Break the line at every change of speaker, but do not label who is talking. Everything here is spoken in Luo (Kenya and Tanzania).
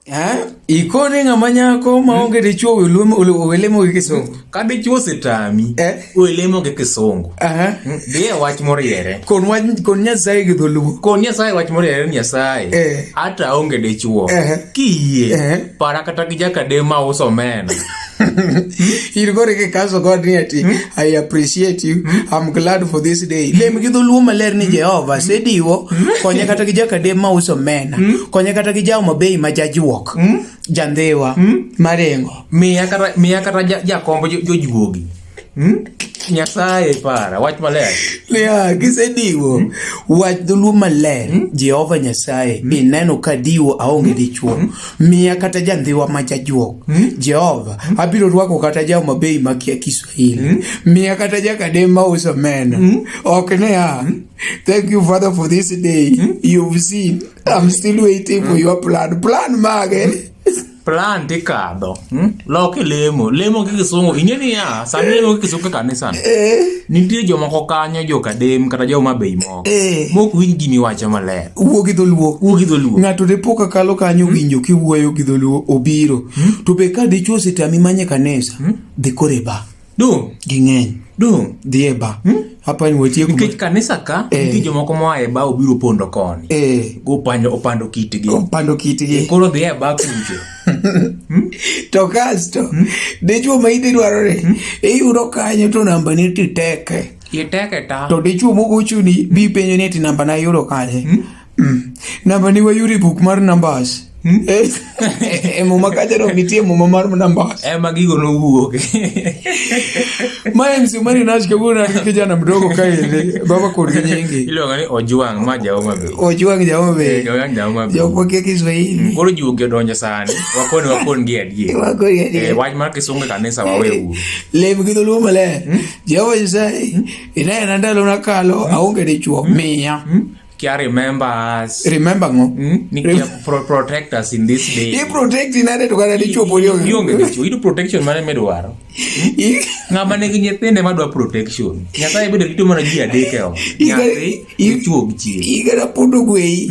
Eh? Ikone ng'ama nyako maonge dichuo owe lemo gi kisungu.
Ka dichuo osetami,
Eh?
we lemo gi kisungu.
Aha.
Dhi e wach moriere.
Kon wach kon Nyasaye gi dholuo.
Kon Nyasaye wach moriere ni Nyasaye.
Eh.
Ata aonge dichuo.
Eh.
Kiyie,
Eh.
para kata gi jakadem ma uso omena.
In koro kikaso God ni ati I appreciate you. I'm glad for this day. Lem gi dholuo maler ni Jehova sediwo konya kata gi jakadem ma uso omena. Konya kata gi jauma bei ma jajuok. Jandhiwa maringo.
Miya kata jakomb jojuogi. Nyasaye para, wach maler.
Niya, kisediwo wach dholuo maler Jehova Nyasaye ineno ka diwo aonge dichuo miya kata jandhiwa ma jajuok Jehova abiro rwako kata jauma bei makia Kiswahili miya kata jakadem ma uso omena ok niya thank you Father for this day you've seen I'm still waiting for your plan plan mage.
Plan tikadho. Lok e lemo. Lemo gi kisungu. Ing'e niya, sami lemo gi kisungu e kanisa. Nitie jomoko kanyo jokadem kata joma bei moko. Mok winj gimiwacho maler.
Wuo gi dholuo.
Wuo gi dholuo.
Ng'ato dipo ka kalo kanyo winjo kiwuoyo gi dholuo obiro. To be ka dichuo osetami manye kanisa, dhi koro e bar.
Dong.
Ging'eny.
Dong.
Dhi e bar. Hapa ni watieko.
Nikech kanisa ka, nitie jomoko moa e bar obiro pondo koni. Gopando opando kitgi.
Opando kitgi.
Koro dhi e bar kucho.
To kasto, dichuo ma idhi dwarore, iyudo kanyo to namba ni titeke.
Iteke ta.
To dichuo mogochoni bi penjo ni ati namba na iyudo kanye. Namba ni wayudo e buk mar numbers. E muma kacha dong nitie muma mar numbers.
Ema gigo nowuok.
Ma MC Mari Nash kawuono an gi kijana mdogo kaendi baba kod gi nyingi.
Iluongo ni Ojwang' ma ja Homa Bay.
Ojwang' ja Homa Bay.
Ojwang' ja Homa Bay.
Jok makia Kiswahili.
Koro juogi odonjo sani. Wakoni wakon gi adier.
Wakoni adier.
Wach mar kisungu e kanisa wawe uru.
Lem gi dholuo maler. Jehova Nyasaye, inena ndalo nakalo aonge dichuo, miya.
Kia remember us.
Remember ng'o?
Ni kia protect us in this day.
I protect nade to kata dichuo pod ionge.
Ionge dichuo. Iyudo protection mane midwaro? Ng'ama nigi nyithinde madwa protection. Nyasaye bende rito mana ji adek e ot. Nyathi, dichuo gi chiege.
Igara pondo gweyi.